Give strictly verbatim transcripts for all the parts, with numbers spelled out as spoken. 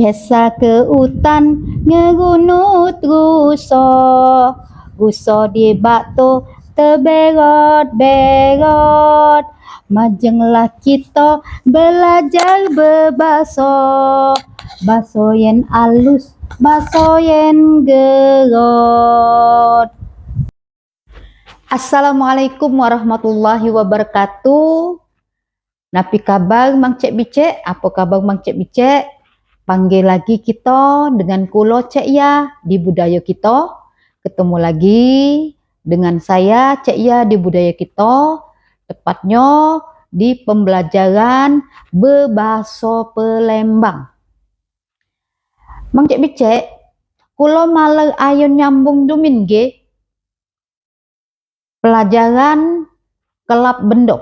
Biasa ke utan ngerunut ruso, ruso di bak tu teberot-berot. Majenglah kito belajar bebaso, baso yen alus, baso yen gerot. Assalamualaikum warahmatullahi wabarakatuh. Napi kabar Mang Cek Bicek? Apo kabar Mang Cek Bicek? Panggil lagi kito dengan kulo Cek Ya di Budayo Kito. Ketemu lagi dengan saya, Cek Ya, di Budayo Kito, tepatnyo di pembelajaran bebaso Pelembang. Mang Cek Bicek, kulo maler ayun nyambung dumin ge. Pelajaran kelap bendo.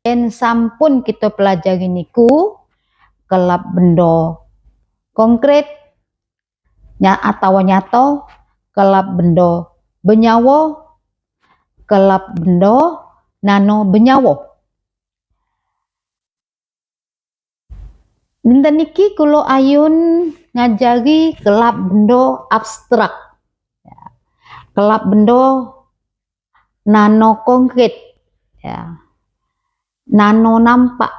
Yen sampun kito pelajari niku, kelap bendo konkret nya atawa nyato, kelap bendo benyawo, kelap bendo nano benyawo. Dinten niki kulo ayun ngajari kelap bendo abstrak. Ya. Kelap bendo nano konkret. Ya. Nano nampak,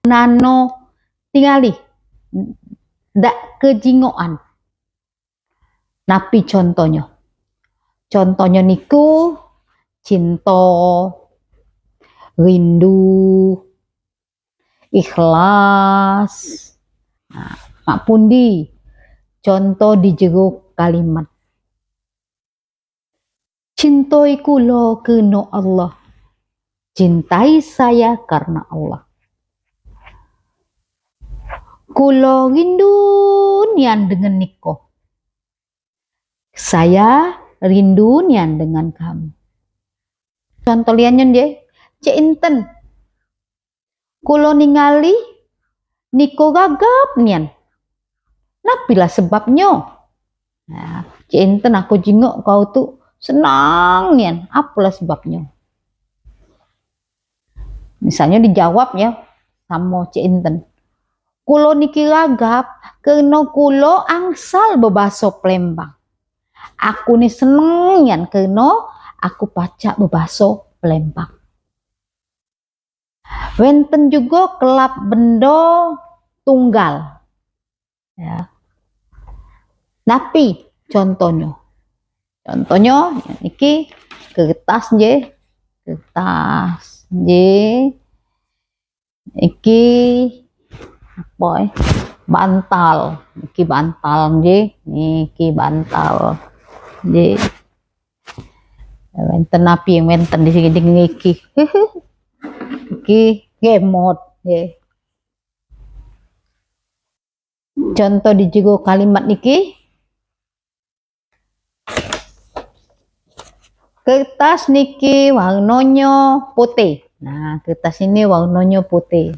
nano tingali. Dak kejingokan. Napi contohnyo? Contohnyo niku cinto, rindu, ikhlas. Nah, mak pundi contoh di jero kalimat? Cintoi kulo kerno Allah. Cintai saya karena Allah. Kulo rindu nian dengan niko. Saya rindu nian dengan kamu. Contoh liannyo nggih, cek inten. Kulo ningali niko gagap nian. Napilah sebabnyo? Nah, cek inten aku jingok kau tu senang nian. Apolah sebabnyo? Misalnyo dijawab ya samo cek inten. Kulo niki gagap kerno kulo angsal bebaso Pelembang. Aku ni seneng nian kerno aku pacak bebaso Pelembang. Wenten jugo kelap bendo tunggal. Ya. Napi contohnyo? Contohnyo, niki kertas nggih. Kertas nggih. Niki apo, eh? Bantal. Niki bantal nggih. Niki bantal. Nggih. Wenten api yang wenten di sini dengan niki. Niki remote nggih. Contoh di jero kalimat niki. Kertas niki warnonyo putih. Nah, kertas ini warnonyo putih.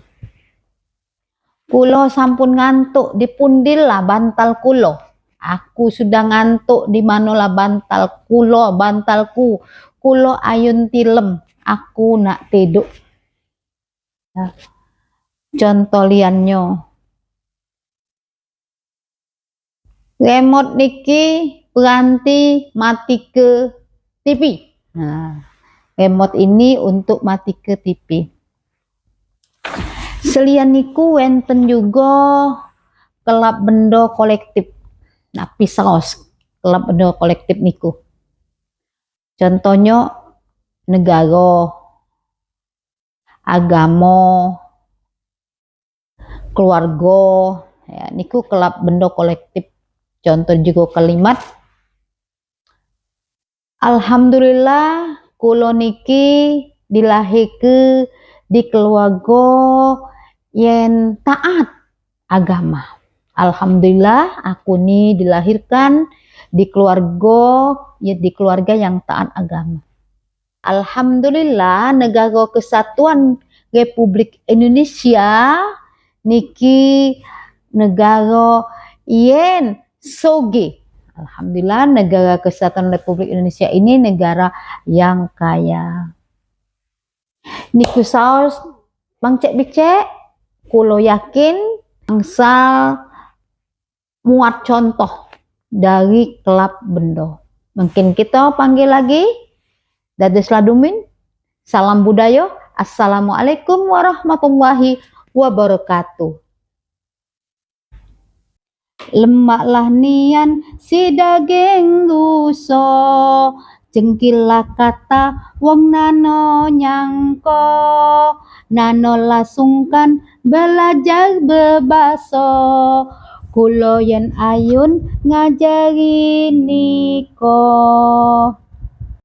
Kulo sampun ngantuk, dipundil lah bantal kulo. Aku sudah ngantuk, di manolah bantal kulo, bantalku? Kulo ayun tilem, aku nak tiduk. Nah, contoh liannyo. Remote niki peranti matike T V. Nah, remote ini untuk matike T V. Selian niku wenten jugo kelap bendo kolektif. Nah, pisaos kelap bendo kolektif niku. Contohnyo negaro, agamo, keluargo, ya, niku kelap bendo kolektif. Contoh jugo kalimat, Alhamdulillah, kulo niki dilahirke di keluargo yen taat agama. Alhamdulillah, aku ni dilahirkan di keluargo, ya, di keluarga yang taat agama. Alhamdulillah, Negara Kesatuan Republik Indonesia niki negara yen soge. Alhamdulillah, Negara Kesatuan Republik Indonesia ini negara yang kaya. Niku saos Mang Cek Bicek, kulo yakin angsal muat contoh dari kelab bendo. Mungkin kita panggil lagi. Dados ladumin. Salam budaya. Assalamualaikum warahmatullahi wabarakatuh. Lemaklah nian si daging ruso, jengkillah kata wong nano nyangko, nano lah sungkan belajar bebaso, kulo yen ayun ngajari niko.